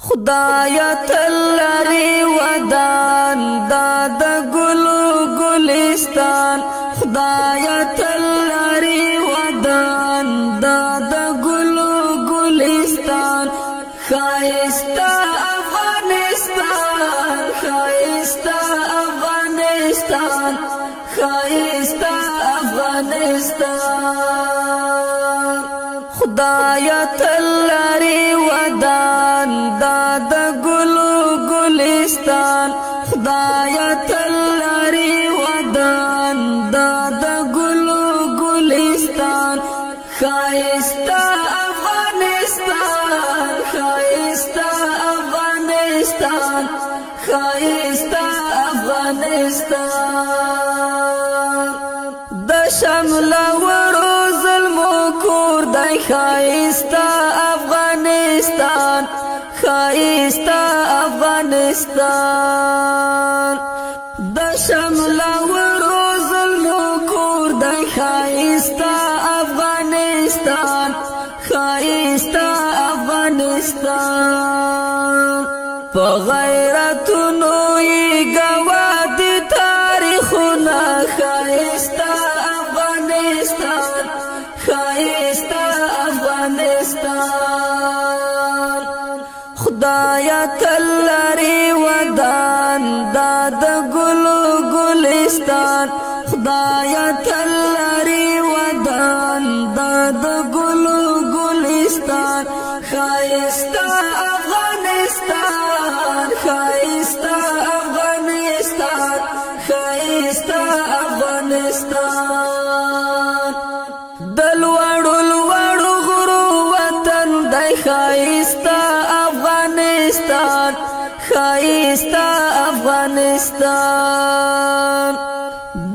خدایا تل لري ودان دا د ګلو ګلستان، خدایا تل لري ودان دا د ګلو ګلستان. خایستا افغانستان، خایستا افغانستان، خایستا افغانستان. خدایا تل لري ودان دا د ګلو ګلستان، خدایا تل لري ودان دا د ګلو ګلستان. خایستا افغانستان، خایستا افغانستان، خایستا افغانستان. د شمله ورو ظلمو کور دی خایستا افغانستان، خایستا افغانستان. د شمله ورو ظلمو کور دی خایستا افغانستان، خایستا افغانستان. په غیرتونو یې ګواه دي تاریخونه، خایستا افغانستان، خایستا افغانستان. خدایا تل لري ودان دا د ګلو ګلستان، خدایا تل لري ودان دا د ګلو ګلستان. خایستا افغانستان، خایستا افغانستان، خایستا افغانستان. د لوړو لوړو غرو وطن دی خایستا افغانستان، خایستا افغانستان.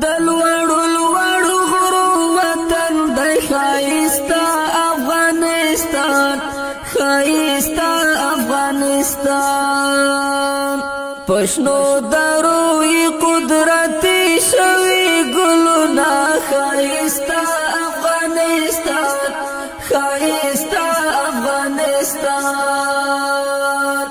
د لوړو لوړو غرو وطن دی خایستا افغانستان، خایستا افغانستان. په شنو درو یې قدرتي شوي ګلونه، خایستا افغانستان، خایستا افغانستان.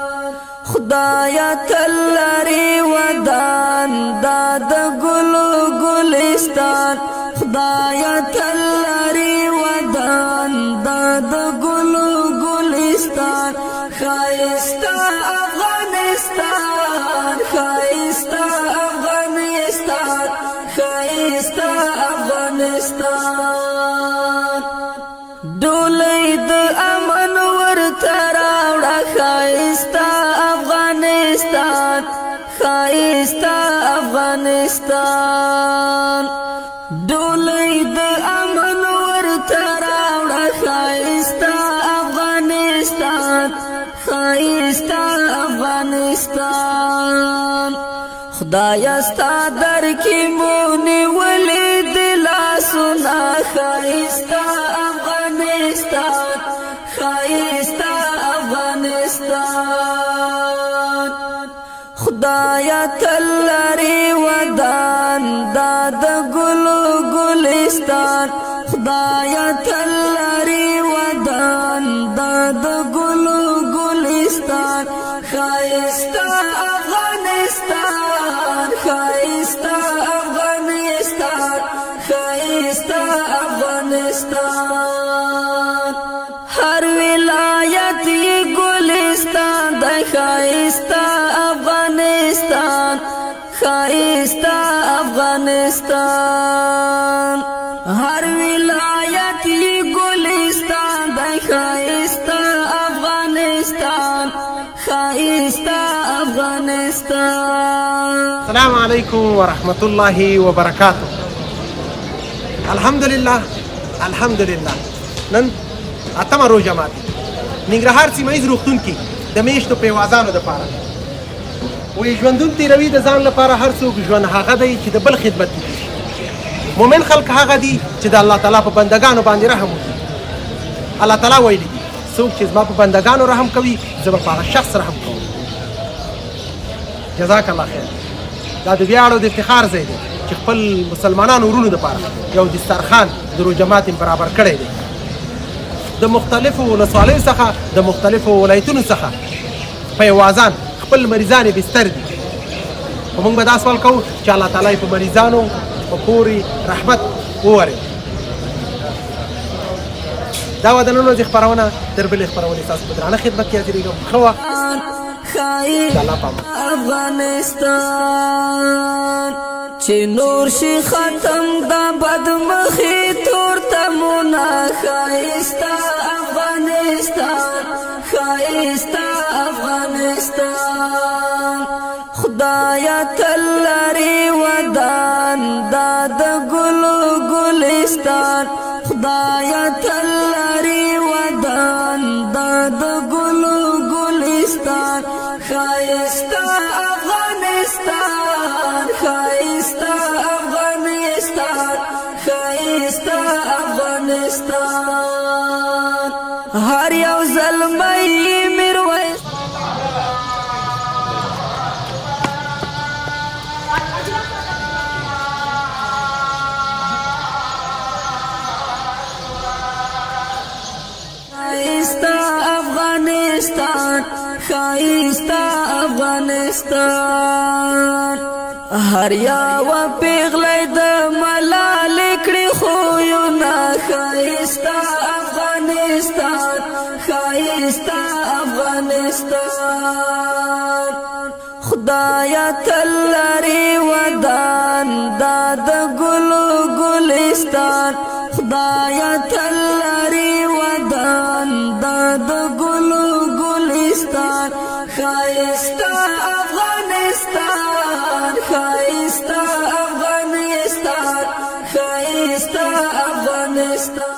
خدایا تل لري ودان دا د ګلو ګلستان، خدایا تل لري ودان دا د ګلو ګلستان. خایستا افغانستان، خایستا افغانستان، خایستا افغانستان. ډولۍ د امن ورته راوړه خایستا افغانستان، خایستا افغانستان. ډولۍ د امن ورته راوړه خایستا افغانستان، خایستا افغانستان. خدایا ستا در کې مو نیولې دي لاسونه، خایستا افغانستان، خایستا افغانستان. خدایا تل لري ودان دا د ګلو ګلستان، خدایا تل لري ودان دا د ګلو ګلستان. خایستا افغانستان، خایستا افغانستان، خایستا افغانستان. هر ولایت یې ګلستان د ښایسته افغانستان، ښایسته افغانستان. هر ولایت یې ګلستان د ښایسته افغانستان، ښایسته افغانستان. السلام علیکم ورحمت الله وبرکاته. الحمدلله، الحمدلله. نن اتمه روژه ماتي ننګرهار سیمه ییز روغتون کې د میشتو پیوازانو دپاره وایي ژوندون تېروي د ځان لپاره هر څوک، ژوند هغه دی چې د بل خدمت وکړي. مؤمن خلک هغه دي چې د الله تعالی په بندګانو باندې رحم وکړي. الله تعالی ویلي دي، څوک چې زما په بندګانو رحم کوي، زه به په هغه شخص رحم کوم. جزاک الله خیر. دا د ویاړ او د افتخار ځای دی چې خپل مسلمانانو ورونو دپاره یو دسترخوان د روژه ماتې برابر کړی دی. د مختلفو ولسوالیو څخه، د مختلفو ولایتونو څخه پیوازان خپل مریضان یې بستر دي. خو موږ به دا سوال کوو چې الله تعالی په مریضانو په پورې رحمت ووري. دا وه د نن ورځې خپرونه. تر بلې خپرونې ستاسو په درانه خدمت کې حاضرېږم. ښه وه. ښایسته افغانستان، چې نور شي ختم د بدمخي تور تمونه. ښایسته افغانستان، ښایسته افغانستان، خدایا تل لري ودان دا د ګلو ګلستان. خدایا تل لري ودان دا د ګلو ګلستان. ښایسته افغانستان، ښایسته افغانستان، ښایسته افغانستان. هر یو زلمی میرویس. ښایسته افغانستان، ښایسته افغانستان. هر یو پیغلی د ملال کړي خویونه. ښایسته افغانستان، ښایسته افغانستان، خدایا تل لري ودان دا د ګلو ګلستان. خدایا تل لري ودان دا د ګلو ګلستان. ښایسته افغانستان، ښایسته افغانستان، ښایسته افغانستان.